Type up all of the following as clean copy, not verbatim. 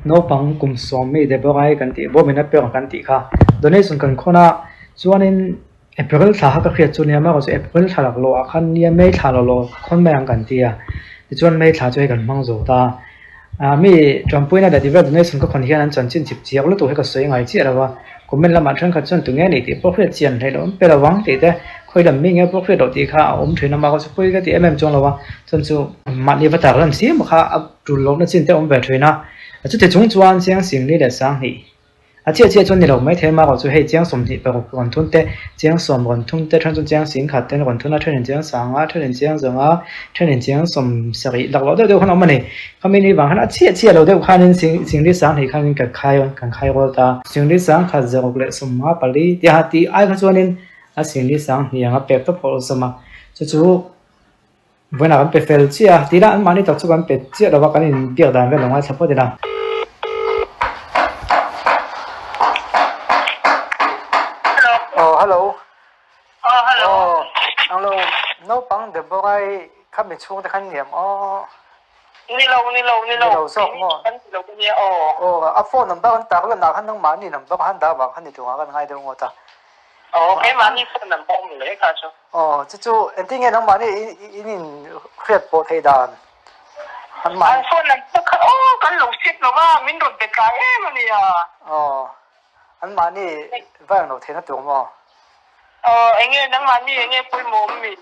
Naupang kum sawm mi Deborah-i kan tih bawm in a pek ang kan tih kha donation kan khawn a chuanin April thla kha ka hriat chu nia amaherawhchu April thla lak lawh ah khan nia May thla lawh lawh khawn mai ang kan ti a tichuan May thla chu hei kan hmang zo ta ah mi tanpuina leh tih vel donation ka khawn hian an chanchin chip chiak lutuk hi ka sawi ngai chiah lo va comment lamah thenkhat chuan tunge nih tih pawh hriat chian hleih loh an pe lo vang tih te khawi lam mi nge pawh hriat loh tih kha a awm thin a mahse pawi ka ti em em chuang lo va chuan chu mahni va tar lan chiam kha a tul lohna chin te a awm ve thin a chuti chung chuan chiang singli leh sanghnih. A chiah chiah chuan ni lo mai thei a, chu hei chiang 26 rawn thun te, chiang sawm rawn thun te, then chuan chiang sing khat ten rawn thun a, then in chiang sang a, then in chiang zawng a, then in chiang 70 lak loh deuh deuh khan a awm a ni. Khami ni vang khan a chiah chiah lo deuh khanin sing singli sang hnih khanin kan khai kan khai rual ta. Singli sang khat zaruk leh 54 tia tih ai kha chuanin a singli sang hnih anga pek tawp pawh awlsam a, chu chu Vawiinah kan pe fel chiah a, tihlah anmahni tak chu kan pe chiah lova kan inbiak dan vel lo ngaithla phawt ila. Hello. Oh, hello. Oh, hello. Oh, ang lo naupang Deborah-i kha mi chhungte khan niam aw. Ni lo, ni lo, ni lo. Ni lo zawk maw? Kan ti lo ka nia aw. Aw, a phone number kan tak lanah khan nangmahni number khan dah vang khan ni tur ang a kan ngai deuh ngawt a. Aw, keimahni phone number awm leh kha chu. Aw, chu chu engtin nge nangmahni in in hriat pawh theih dan? An phone number kha aw kan lo set lo va, min rawn pe tlai em a nia. Aw, anmahni va eng lo theihna tur maw? Aw, enge nangmahni enge pawimawh awm mi?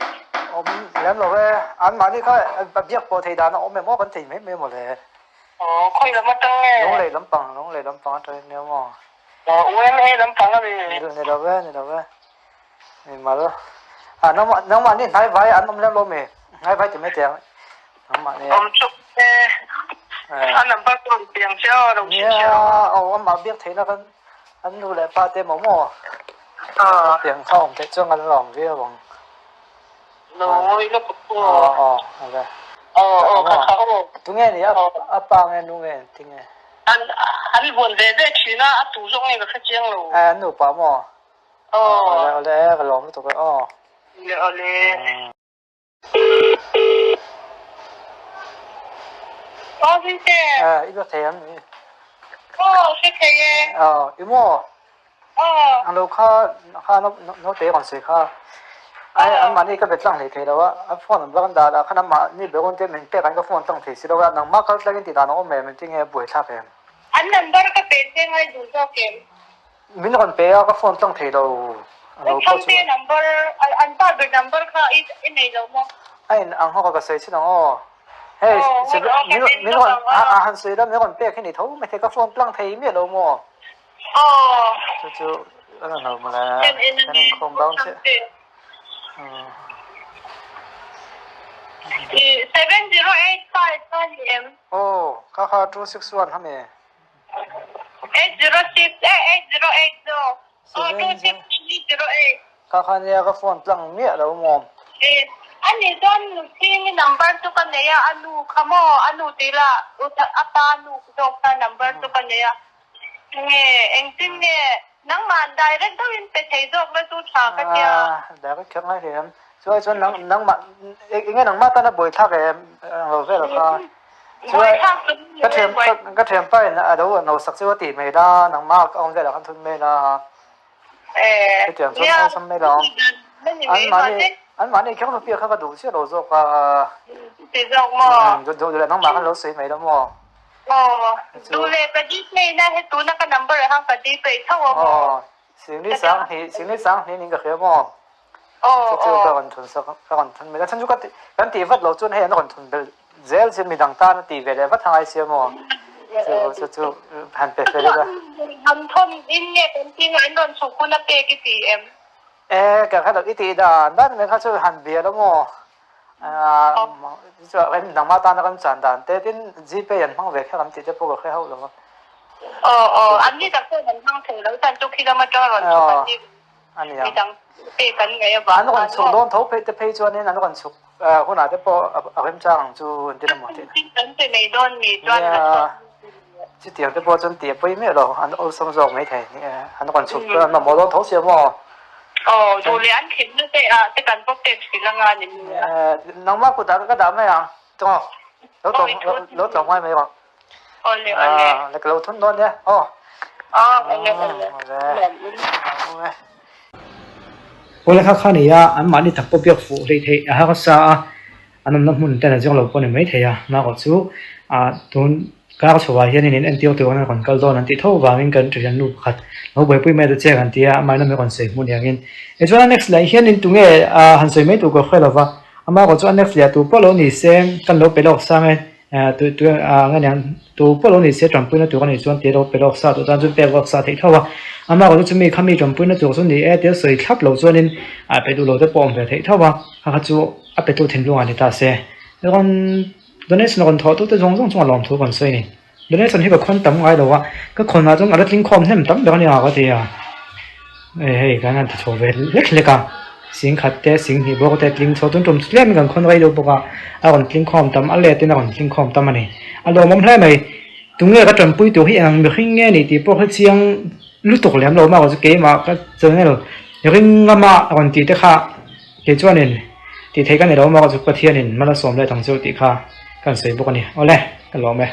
Awm lem lo e, anmahni kha biak pawh theih dan a awm em aw kan thei mai mai maw le. Aw, khawi lam atang nge? Lunglei lampang, lunglei lampang atangin nia maw? Aw, UMA lampang a mi? Ni lo e, ni lo e. Mimal ah nangmah nangmahni hnai vai an awm lem lo mi? Hnai vai ti mai teh ang nangmahni. Awm chuk e. A number chu rawn piang che aw lo chhin Nia aw amah biak theihna kan an nu leh pa te maw maw? Ah. Piang kha awm theih chuan kan la awm viau ang. Lo ngawi lutuk aw. Aw aw ale. Aw aw kha kha aw. Tunge ni a a pa nge nu nge tinge? An an vuan ve ve thin a a tu zawk nge ka hre chiang lo. Eh an nupa maw? Aw. Awle awle e ka lawm lutuk e aw. Le awle. Aw Zinte. Eh i la thei ang ni. Aw hre thei e. Aw i maw. Aw. Ang lo kha kha no no te rawn sawi kha. Ai an mahni ka bet tlang hlei thei lo a, a phone an bak an dah lah khan an mahni ber te min pek an ka phone tlang thei si lo a, nangmah kal tlangin tih dan a awm em engtin nge buaithlak em. An number ka pe che ngai duh zawk em. Min rawn pe a, ka phone tlang thei lo. A lo pawh chu. Thangte number, an pa ber number kha i nei lo maw? A in ang ho ka sawi chin ang aw. Hei, min rawn, a han sawi la, min rawn pek hi ni tho mai thei, ka phone tlang thei miah lo maw? Aw. Chu chu a rawn lo mawle, kan inkhawm dawn chiah. 7085 kha ni em? Aw, kha kha 261 ha mi. 806 eh 808 zawk aw 26308. Kha kha nia ka phone tlang miah lo maw. Eh a nih chuan nuthingi number chu ka nei a a nu kha maw a nu tih lah a pa nu zawk kha number chu ka nei a nge engtin nge nangmah direct deuhin pe thei zawk la chu tha ka tia. Direct kher ngai hle em chuai chuan nangmah enge nangmah tana buaithlak em ang lo vel kha. Chuan ka thiam ka thiampa in a lo no sak chu a tih mai la, nangmah ka awm velah khan thun mai la. Hetiang chuan awlsam mai la awm. An mahni an mahni kher lo piak kha ka duh chiah lo zawk a. Duh leh nangmah khan lo sawi mai la maw. Aw Singli Sanghnih Singli Sanghnih niin ka hria maw. Chu chu ka rawn thun sak ka rawn thun mai la. Chhan chu kan tih vat lo chuan hei an rawn thun belh zel chu midang tan a tih ve leh vat hangai sia maw? Chu chu chu han pe fel ila. An thawn in nge kan ti nge an rawn chhuk hun a pek i ti em? E ka kha i tih dan dan mai kha chu han bia lo maw? Chu nangmah tana kan chan dan te tin Gpay an hmang ve kher an tih te pawh ka hre hauh lo a. Aw aw an ni tak chuan an hmang thei lo chan chu khi lama tang rawn chhuk an ni. A nia. Midang pek an ngaih avang An rawn chhuk dawn tho phei te phei chuanin an rawn chhuk hunah te pawh a remchang ang chu an ti emaw tih. Kan pe mai dawn mi chuan la chhuak. Nia, chutiang te pawh chuan tih a pawi miah lo, an awlsam zawk mai thei. An rawn chhuk chuan an mamawh dawn tho sia maw? Aw, duh leh an thlenna te ah te kan pawp pek hrilh anga ni maw? Nangmah kutah ka dah mai ang, tawng lo tlawm ngai mai rawh. Awle awle. Awle ka lo thun dawn nia aw. Awle awle. Awle. Awle kha kha nia anmahni tak pawh biak fuh hlei theih a harsa a, an awmna hmun ten a zir lo pawh a ni maithei a, mahrawh chu ah tun kar chhoah hianin in entir tur an rawn kal dawn an tih tho vangin kan thian nu pakhat lo buaipui mai ta che kan ti a, amah in a rawn sawi hmun hiangin tichuan a next leh hianin tunge ah han sawi mai tur ka hre lova, amah erawh chu a next leh tur pawh lo ni se kan lo pe lawk sang e. Tu tu a nge niang tu pawh lo ni se tanpuina tur a nih chuan tia lo pe lawk sa tawh chuan chu pek lawk sa theih tho a, amah erawh chu chumi kha mi tanpuina tur chu ni e tia sawi thlap lo chuanin a pe duh lo te pawh a awm ve theih tho a, kha kha chu a pe tu thinlung ah ni ta se. Rawn donation rawn thawh tu te zawng zawng chungah lawmthu kan sawi a ni. Donation hi ka khawn tam ngai lo a, ka khawn ah chuan a la tling khawm hnem tam ber a ni ang ka ti a. Hei hei kan han ti chho ve hlek hlek a, sing khat te sing hnih bawk te tling chho tun tum chu tlem in kan khawn rei deuh bawk a, a rawn tling khawm tam a let in a rawn tling khawm tam a ni. A lawmawm hle mai, tunge ka tanpui tur hi eng mihring nge ni tih pawh hi chiang lutuk lem lo maw chu keimah ka channel ring ngama rawn tih te kha kei chuanin tih theih ka ni lo maw chu Pathianin mal a sawm let ang chu tih kha kan sawi bawk a ni. Awle ka lawm e.